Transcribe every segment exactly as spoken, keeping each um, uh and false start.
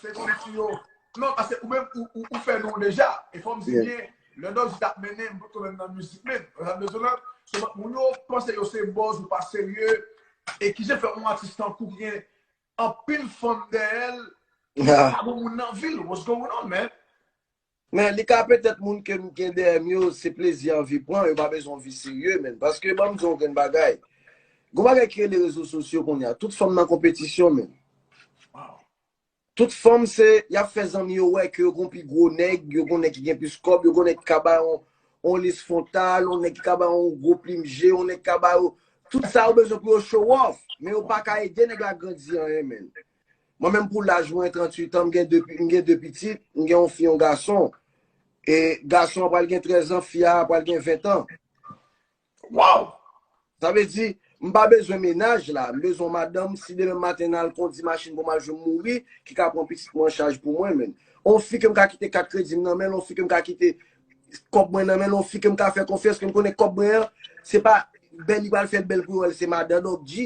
se konn si yo. Non, paske ou menm, ou, ou, ou fè non deja. E fò m di byen, lè Dòkji t ap mennen, m potko menm nan mizik menm. Ou sa bezwen la? So, moun yo panse yo se bòz, ou pa serye. E kijan fè yon atis tankou ki gen anpil fanm dèyè l, pa bon moun nan vil? What's going on, man? Men li ka petèt moun ke m gen dèyè m yo, se plezi anvi pran, yo pa bezwen yon vi serye, men. Paske ban m di yon grenn bagay. Gon bagay ki rele rezo sosyo kounye a. Tout fanm nan konpetisyon, men. Tout fanm se, y ap fè zanmi yo wè ke yo gon pi gwo nèg, yo gon nèg ki gen plis kòb, yo gon nèg ki ka ba yon, yon lis fwontal, yon nèg ki ka ba yon gwo plim je, yon nèg ki ka ba yo. Tout sa yo bezwen pou yo show off. Men yo pa ka ede nèg la grandi anyen, men. Mwen menm pou laj mwen, tranntuit an, m gen de, m gen de pitit, m gen yon fi, yon gason. E gason an pral gen trèz an, fi a pral gen ven an. Wow! Sa vle di, m pa bezwen mennaj la, m bezwen madanm, si demen maten nan al kondi machin pou m al jwenn mouri, ki ka pran pitit mwen an chaj pou mwen, men. On fi ke m ka kite kat kredi m nan men l, on fi ke m ka kite kòb mwen nan men l, on fi ke m ka fè konfyans, ke m konnen kòb mwen an, se pa bèl li pral fè l bèl pou yo wè l, se madan Dòkji.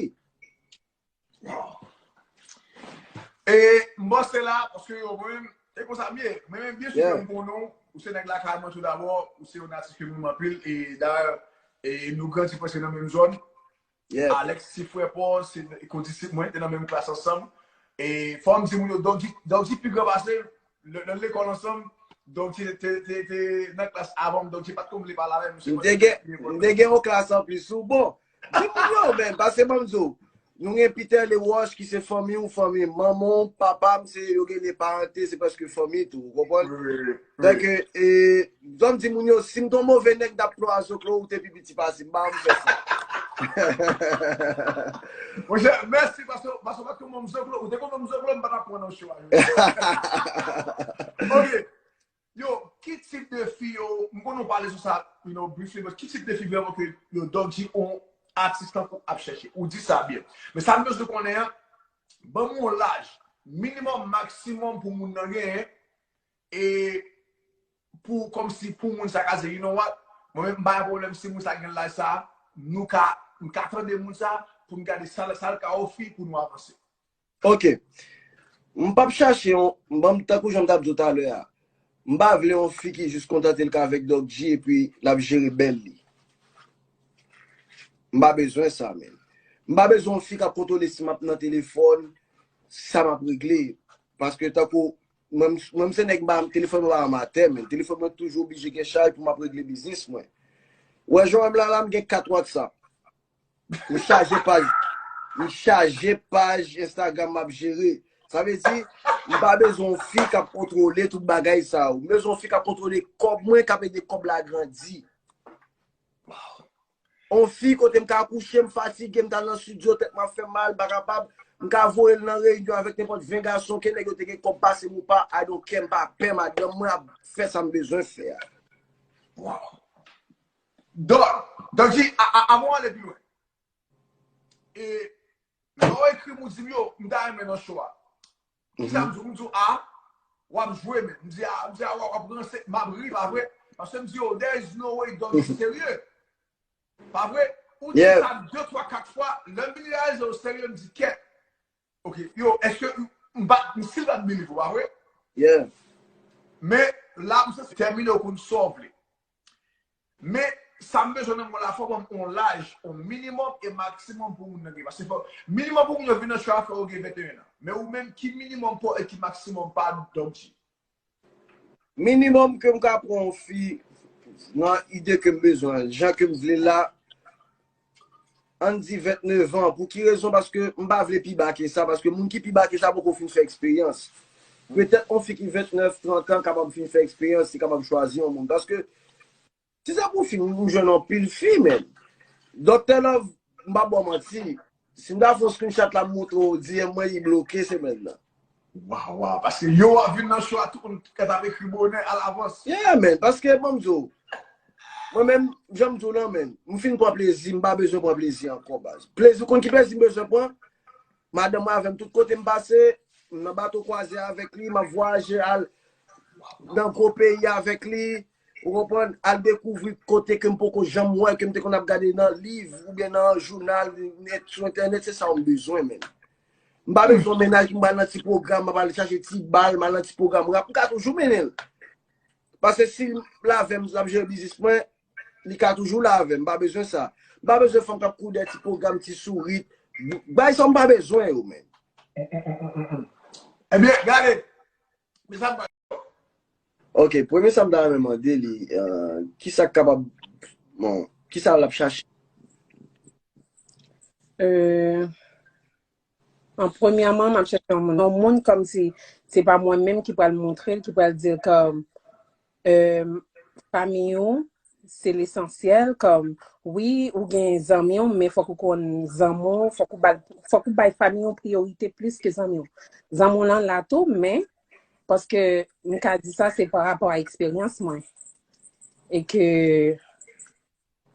E m panse la, paske yo mwen, e konsa m ye. Mwen menm, byen si ke m konnen w, ou se nèg lakay mwen tou dabò, ou se yon atis ke m renmen anpil, e dayè, e nou grandi prèske nan menm zòn. Alex, ti frè pa w, se kondisip mwen, te nan menm klas ansanm. E fò m di moun yo, Dòkji, Dòkji pi gran pase m, nan lekòl ansanm, Dòkji te, te, te nan klas avan m, Dòkji pa t konn vle pale avè m. M te gen, m te gen yon klas anplis ou. Bon, di moun yo, men, pase ban m di w. Nou gen Peter Leroche ki se fanmi w, fanmi manman w, papa m, se yo gen de parante, se prèske fanmi tou, ou konprann? Donk, e, zòm di moun yo, si m t on move nèg, m t ap plo a zoklo, ou te pi piti pase m, ba m fè sa. Monchè, mèsi, paske, paske w pa t konn manm zoklo, ou te konn manm zoklo, m pa t ap pran nan cho a. Ok. Yo, ki tip de fi yo, m konnen w pale sou sa, you know, briefly, but ki tip de fi vrèman ke yo, Dòkji, on atis tankou ap chèche? Ou di sa byen. Men sa m bezwen konnen an, ban m yon laj, minimòm, maksimòm pou moun nan genyen, e pou, kòmsi pou moun sa ka di, you know what, mwen menm m pa gen pwoblèm si moun sa gen laj sa, nou ka, m ka tande moun sa, pou n gade sa, sa l ka ofri pou nou avanse. Ok. M p ap chache yon, m ban m tankou jan m t ap di w talè a. M pa vle yon fi ki jis kontante l k avèk Dòkji epi l ap jere bèl li. M pa bezwen sa, men. M pa bezwen yon fi k ap kontwole si m ap nan telefòn, sa m ap regle. Paske tankou, mwen, mwen se nèg m pa, telefòn mwen pa anmatè, men. Telefòn mwen toujou oblije gen chaj pou m ap regle biznis mwen. Ou wè jan w wè m la, la, m gen kat WhatsApp. M chaje paj, m chaje paj Instagram m ap jere. Sa vle di, m pa bezwen yon fi k ap kontwole tout bagay sa yo. M bezwen yon fi k ap kontwole kòb mwen, k ap ede kòb la grandi. On fi kote m ka kouche, m fatige, m t al nan estidyo, tèt m ap fè m mal, m pa kapab. M ka voye l nan reyinyon avèk nenpòt ven gason, ke nèg yo te gen kòb pase m ou pa, I don't care, m pa pè, madanm mwen ap fè sa m bezwen fè a. Wow. Donk, donk, di, a, a, avan w ale pi lwen, e, lè w ekri m, ou di m, yo, m ta renmen nan cho a. Kisa m di w? M di w, a, w ap jwe, men. M di, a, m di, a, w ap ranse, m ap ri, pa vre? Paske m di, yo, there is no way Dòkji serye. Pa vre? Ou di sa de, twa, kat fwa, lè m vin reyalize w serye, m di, kèt. Ok, yo, èske m pa, m still pa t believe ou, pa vre? Men, la, m santi tèmine, ou konn sa w vle. Men, sa m bezwen nan mwen la, fò w ban m yon laj, yon minimòm e maksimòm pou moun nan gen. Paske fò, minimòm pou moun yo vin nan cho a, fò yo gen venteyen an. Men ou menm, ki minimòm pa w e ki maksimòm pa Dòkji? Minimòm ke m ka pran yon fi nan ide ke m bezwen, jan ke m vle la, ann di ventnèf an. Pou ki rezon? Paske m pa vle pi ba ke sa, paske moun ki pi ba ke sa poko fin fè eksperyans. Petèt yon fi ki ventnèf, trant an kapab fin fè eksperyans, li kapab chwazi yon moun. Paske si se pou fi, m jwenn anpil fi, men. Doktè Love, m pa ba w manti. Si m ta fè yon screenshot la, m montre w, D M mwen, li bloke semèn nan. Waw, waw, paske yo ap vin nan cho a, tout moun t ap ekri bonè alavans. Yeah, man, paske, ban m di w, mwen menm, jan m di w lan, man, m fin pran plezi, m pa bezwen pran plezi ankò, baz. Plezi, ou konn ki plezi m bezwen pran? Madanm mwen avè m tout kote m pase, m nan bato kwaze avèk li, m ap vwayaje al nan gwo peyi avèk li, ou konprann, al dekouvri kote ke m poko janm wè, ke m te konn ap gade nan liv oubyen nan jounal, nèt, sou entènèt, se sa yo m bezwen, man. M pa bezwen yon mennaj ki m pral nan ti pwogram, m ap al chache ti bal, m al nan ti pwogram rap, m ka toujou mennen l. Paske si l avè m, l ap jere biznis mwen, li ka toujou la avè m, m pa bezwen sa. M pa bezwen fanm k ap kouri dèyè ti pwogram, ti sourit. Bagay sa m pa bezwen yo, menm. Ebyen, gade. Men sa m pa Ok, premye sa m ta renmen mande li, euh, kisa k kapab, bon, kisa l ap chache? Euh, an premyèman, m ap chèche yon moun. Yon moun kòmsi se pa mwen menm ki pral montre l, ki pral di l kòm euh, fanmi w, se lesansyèl. Kòm, wi, ou gen zanmi w, men fòk ou konn zanmi w, fòk ou bay, fòk ou bay fanmi w priyorite plis ke zanmi w. Zanmi w lan la tou, men, paske m ka di sa, se pa rapò a eksperyans mwen. E ke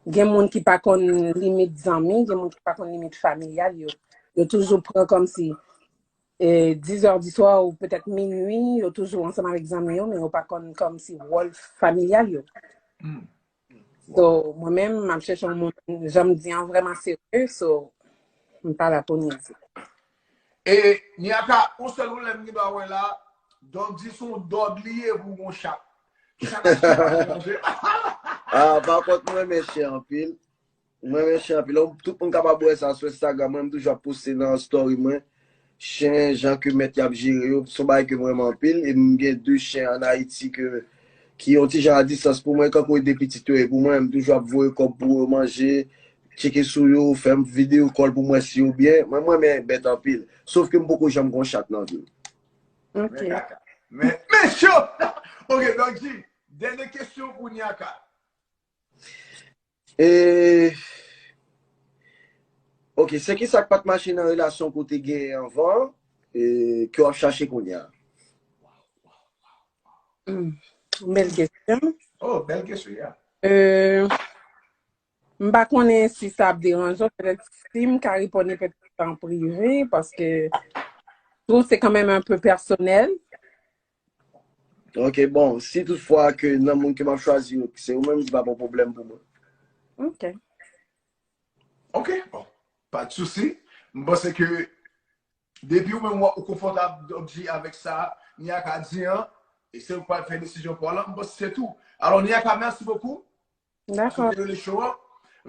gen moun ki pa konn limit zanmi, gen moun ki pa konn limit familyal yo. Yo toujou pran kòmsi e, dis heures du soir ou petèt minui, yo toujou ansanm avèk zanmi yo, men yo pa konn kòmsi wòl familyal yo. So, mwen menm, m ap chèche yon moun, jan m di an, vrèman serye, so, m pa la pou nyaze. E, Niaka, yon sèl pwoblèm m gen dwa wè la, Doggy se yon dòg li ye pou yon chat. Chat ap chita manje. Ah, pa kont mwen, men chen anpil. Mwen renmen chen anpil. Tout moun kapab wè sa sou Instagram mwen, m toujou ap poste nan story mwen. Chen, jan ke mèt y ap jere yo, se yon bagay ke m renmen anpil. E m gen de chen ann Ayiti ke, ki yon ti jan a distans pou mwen, kankou e de pitit yo ye pou mwen. M toujou ap voye kòb pou yo manje, tcheke sou yo, fè m videyo call pou m wè si yo byen. Mwen, mwen renmen bèt anpil. Sof ke m poko janm gen yon chat nan vi m. Ok. Men, men cho! Ok, Doggy, dènye kesyon pou Niaka. E, ok, se ki sa k pa t mache nan relasyon ke w te genyen anvan, e, ke w ap chache kounye a? Hmm. Bèl kesyon. Oh, bèl kesyon, yeah. Euh, m pa konnen si sa ap deranje w, petèt si m ka reponn petèt an prive, paske tou se kanmenm un peu personnel. Ok, bon, si tout fwa ke nan moun ke m ap chwazi yo, se ou menm, se pa bon pwoblèm pou mwen. Ok. Ok, bon, pa de souci. M panse ke depi ou menm ou konfòtab, Doggy, avèk sa Niaka di an, e se ou k pral fè desizyon pa w lan, m panse se tou. Alò, Niaka, mèsi bokou. Dakò. Sou te rele show an.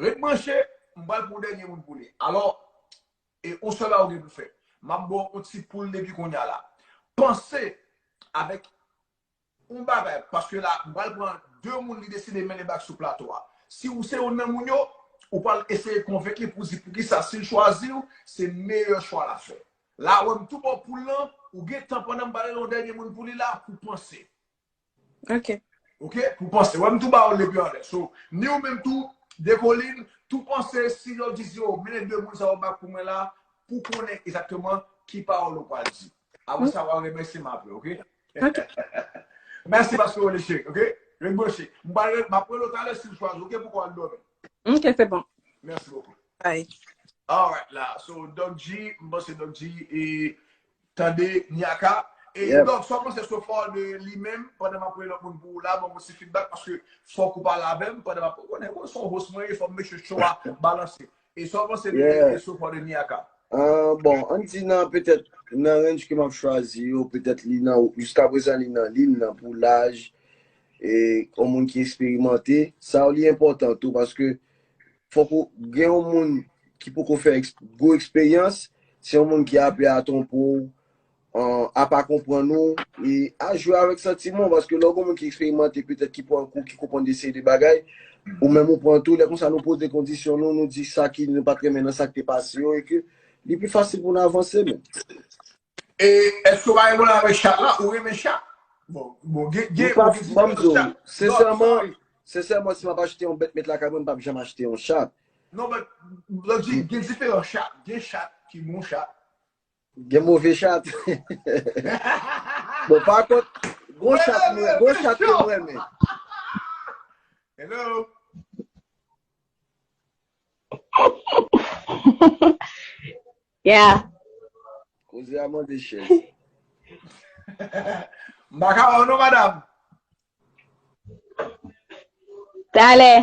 Ret branche, m pral pran dènye moun pou li. Alò, e yon sèl bagay ou gen pou fè. M ap ba w yon ti poul depi kounye a la. Panse avèk yon bagay, paske la, m pral pran de moun li deside mennen bak sou plato a. Si ou se youn nan moun yo, ou pral eseye konvenk li pou di poukisa si l chwazi w, se meyè chwa l ap fè. La, wè m tou ba w poul lan, ou gen tan pandan m pale yon dènye moun pou li la, pou panse. Ok. Ok, pou panse. Wè m tou ba w l depi anlè. So, ni ou menm tou, Dekolin, tou panse si yo di yo, mennen de moun sa yo bak pou mwen la, pou konnen egzakteman ki pawòl ou pral di. Apre sa, w a remèsye m apre, ok? Ok. Mèsi paske w rele cheri, ok? Ret branche. M pral re- m ap rele w talè si l chwazi, ok? Pou w al dòmi. Ok, se bon. Mèsi bokou. Bye. Alright la. So, Doggy, m panse Doggy e tande Niaka. E Yep. Dog, sa w panse so far de li menm, pandan m ap rele lòt moun pou ou la, ban m yon ti feedback, paske fòk ou pale avè m, pandan m ap konnen, bon, se yon host mwen ye, fò m make sure show a balanse. E sa w panse de Yeah. de so far de Niaka? Ah, bon, ann di nan petèt nan range ke m ap chwazi yo, petèt li nan, jiskaprezan li nan, li nan pou laj, e yon moun ki eksperimante, sa yo li enpòtan tou, paske fòk ou gen yon moun ki poko fè eks- gwo eksperyans, se yon moun ki ape a twonpe w, an, a pa konprann ou, e a jwe avèk santiman w, paske lè w gen yon moun ki eksperimante, petèt ki pran kou, ki konprann de seri de bagay, ou menm ou pran tou, lè konsa nou poze kondisyon nou, nou di sa ki nou pa t renmen nan sa k te pase yo, e ke li pi fasil pou nou avanse menm. E èske w pa gen pwoblèm avèk chat la? Ou renmen chat? Bon, bon, gen, gen, Ou pa gen ban m diferans di w, chat. sensèman, Dog, sorry. Sensèman, si m ap achte yon bèt met lakay mwen, m p ap janm achte yon chat. Non, but, Doggy, gen diferan chat. Gen chat ki bon chat. Gen move chat. Bon, pa kont, gon chat mwen, gon chat ke mwen renmen. Hello. Yeah. Koze a mande chèz. M pa ka wè w non, madam. Talè.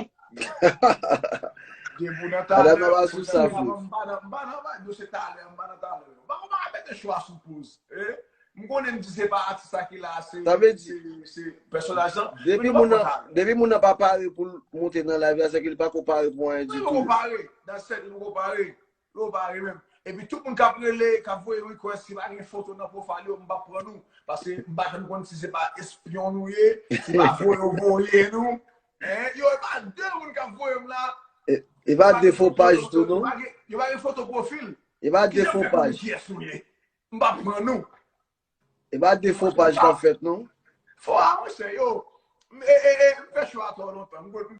Gen pou nan Madam talè. nan pa sou sa, frè. M pa nan, m pa nan, nou se talè, m pa nan talè. pa konn pa mete cho a sou poz. Eh? M konnen m di se pa atis la ki la, se Sa vle di- se- se pèsonaj lan. Depi moun nan depi moun nan pa pare pou l monte nan live la, se ke li pa ko pare pou anyen Mwen ditou. Pare. Nan sèt mwen pare. Yo pare menm. Epi tout moun k ap rele, k ap voye request, si pa gen foto nan profile yo, m p ap pran nou. Paske m pa janm konn si se pa espyon nou ye, si pa voye yo voye nou. Hein? Yo, e pa de moun k ap voye m la. E pa de fo paj tou non. Yo pa gen foto profil. E pa de fo paj. M p ap pran nou. E pa de fo paj k ap fèt non. Fo a, monchè, yo. E, e, e, m fè cho a twò lontan. M